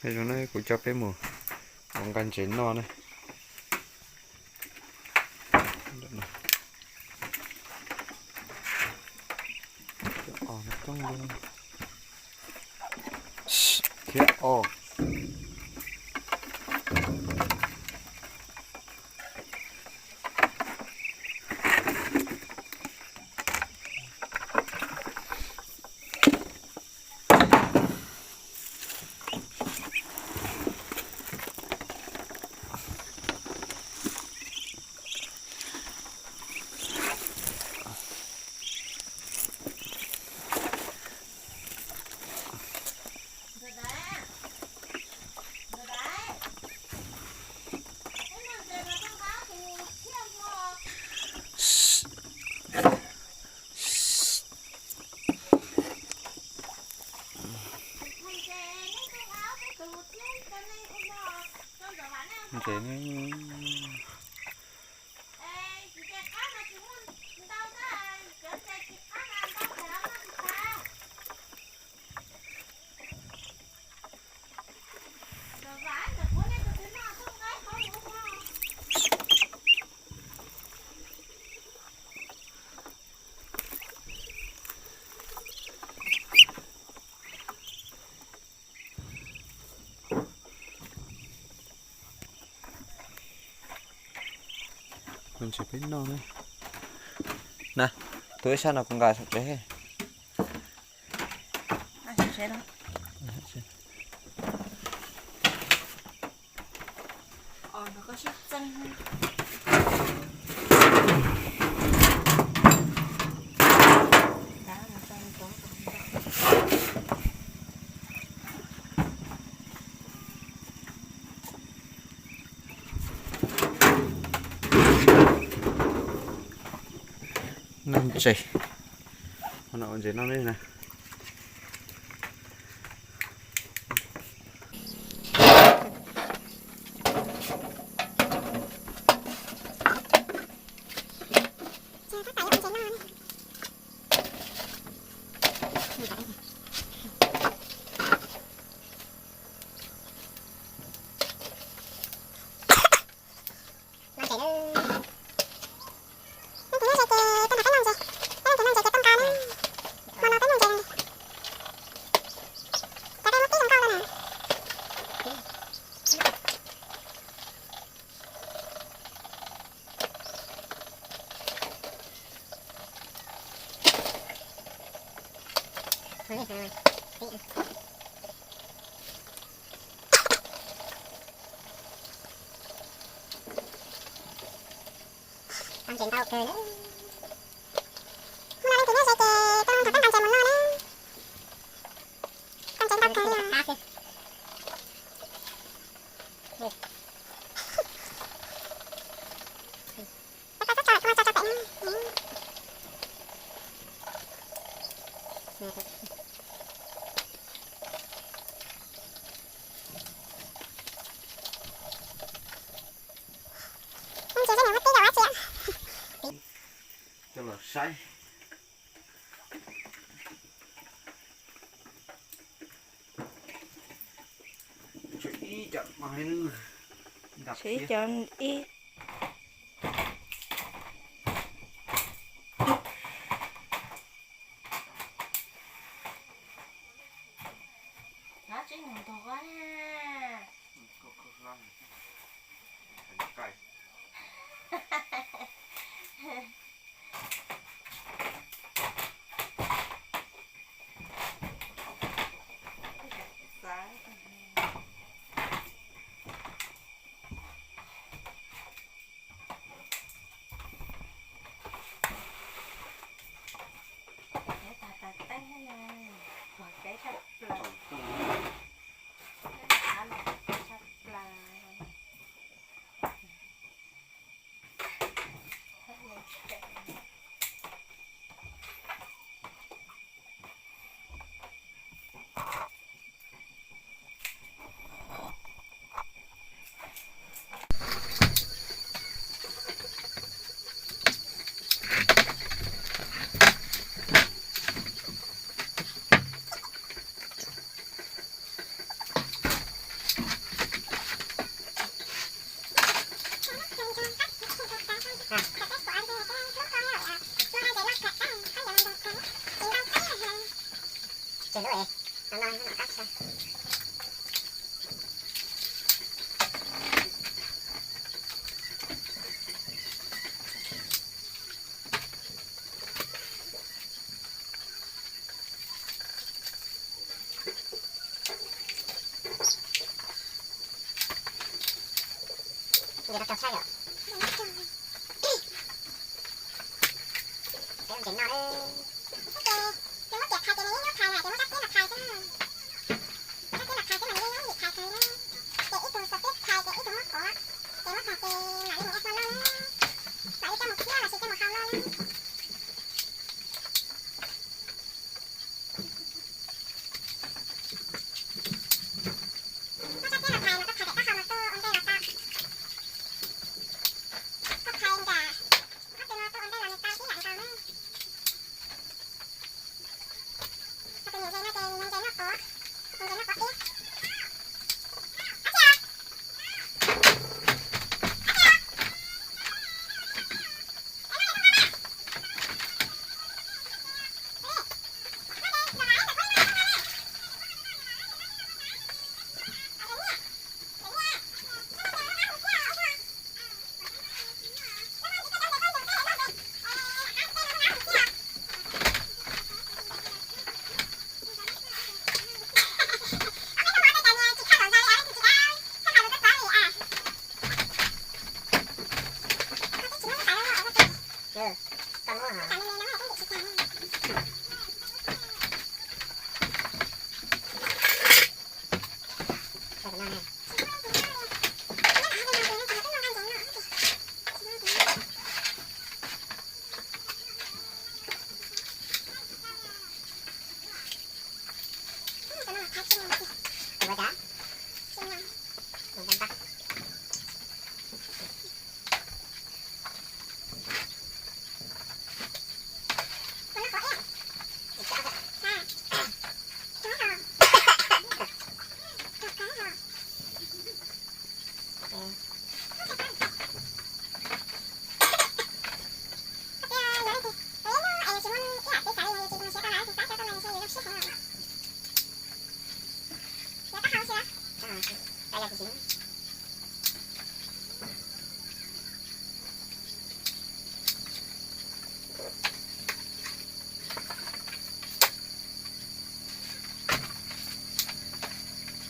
Zoo ne, kuv coj peb mus ua nqaij ntses noj ne. Thiab os. Ntses ne. Ntses peb noj ne. Na, tus ib sab no kuv nqa saum tsev. Noj ntses, ua ntses noj ne na. Tau ntses ntau kawg li. Hnub no leej twg nyob ze ces tuaj nrog peb nqa ntses mus noj na. Tau ntses ntau kawg li os. Tau tso, tso pem na. Ntses tej niam muab tib rau dab tsi? Coj los saib. Tshuav ib co ib. Dab tsi nws ntog na. Peb tag tas teeb thiab na, pom kev tshaj plaws. Tshaj plaws. Tseg lub es no no, no qab tshaj. Ntses no cog tshaj yom. Peb ua ntses no, ces nws muab kiag phais ces nws yeej nyuaj phais na, ces muab sab tiab los phais xwb na. Sab tiab los phais xwb mas nws yeej nyuaj yim phais kawg li na. Ces ib tug xuas tiab phais ces ib tug muab qhuav, ces muab phais ces mam li mus ua hmo noj na. Mam li coj mus thiab los sis coj mus hau noj na. Muab sab tiab los phais mas koj phais pem taub hau mas tuaj ua ntej los tau. Koj phais nram qab tw no tuaj ua ntej los nws tau tib yam nkaus na.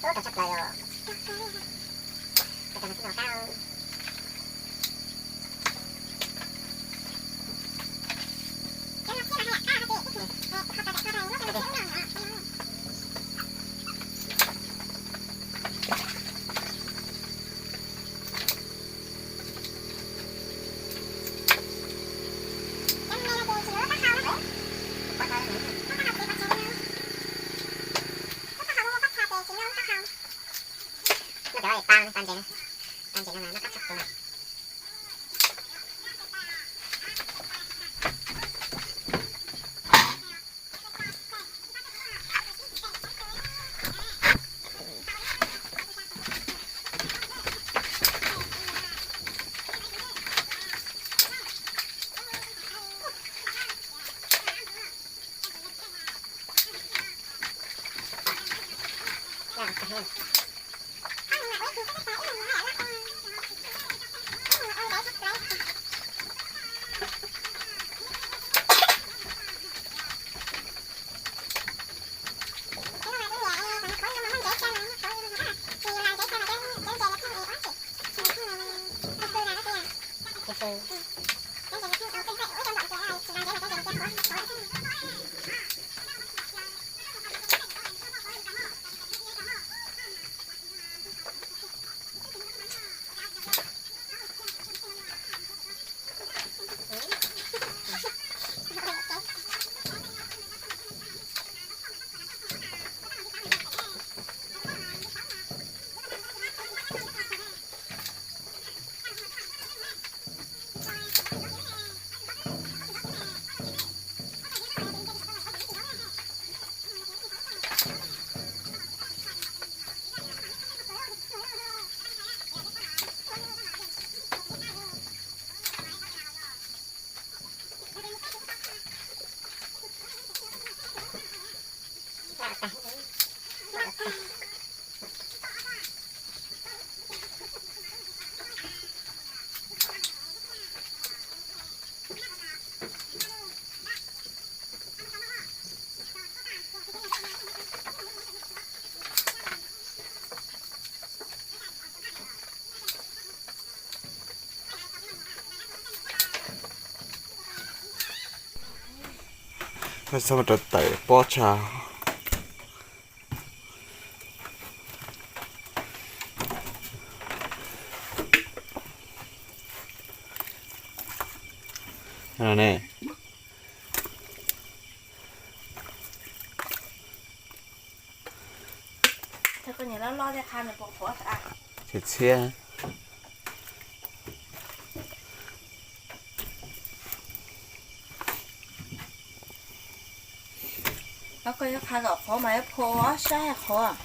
Ho tus niam ntses no ces nws yog ntses noj qos, ntses noj qos tiab. Ub, tau tshaj plaws os. Tau tau mas tsis noj qab. Noj cov pa, pa ntses, pa ntses no mas noj qab tshaj plaws. Txhob mus rau tawm pob tshaj. Ne, txhiab. Koj yuav qha kom qhuav mas yuav phua ob sab qhuav.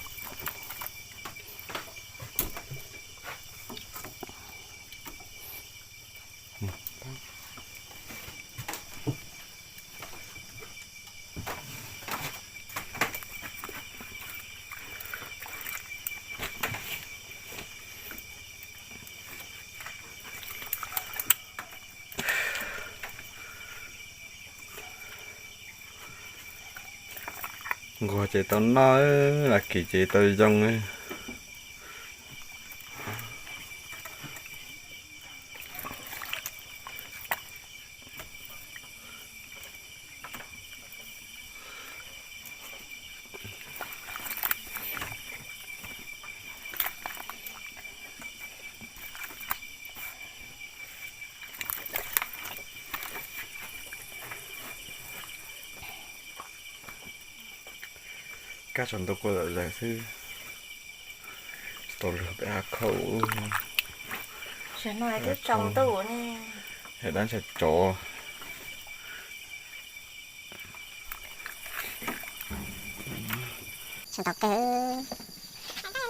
Nquag ces tau noj, lam kim ces tau zoo. Kab tsaus ntuj kuj lawm lawm xwb. Tau lug peb hav khauj. Tam no twb tsaus ntuj ne. Dab ntshai tsov. Tsaus ntuj kawg. Pom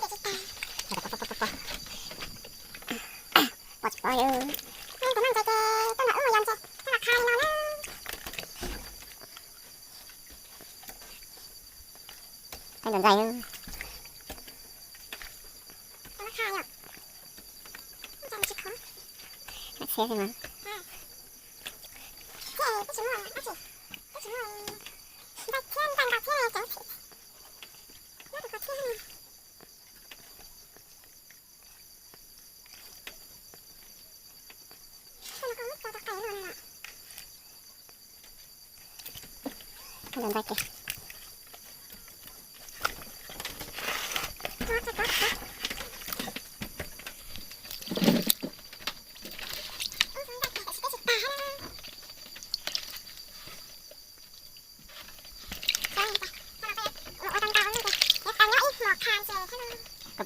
tsis pom li. Tus no ntses ces tuaj nram wb mus yos ntses, tuaj los qha li no na. Peb ntxais ntxais. Txhiab xwb mas.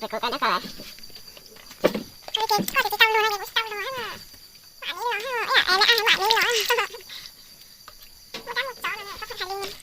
Kuv pem kuv koj nyob koj lawm. Kuv ces koj ces tsis tau luag no ces kuv tsis tau luag na. Mam li los, mam li los.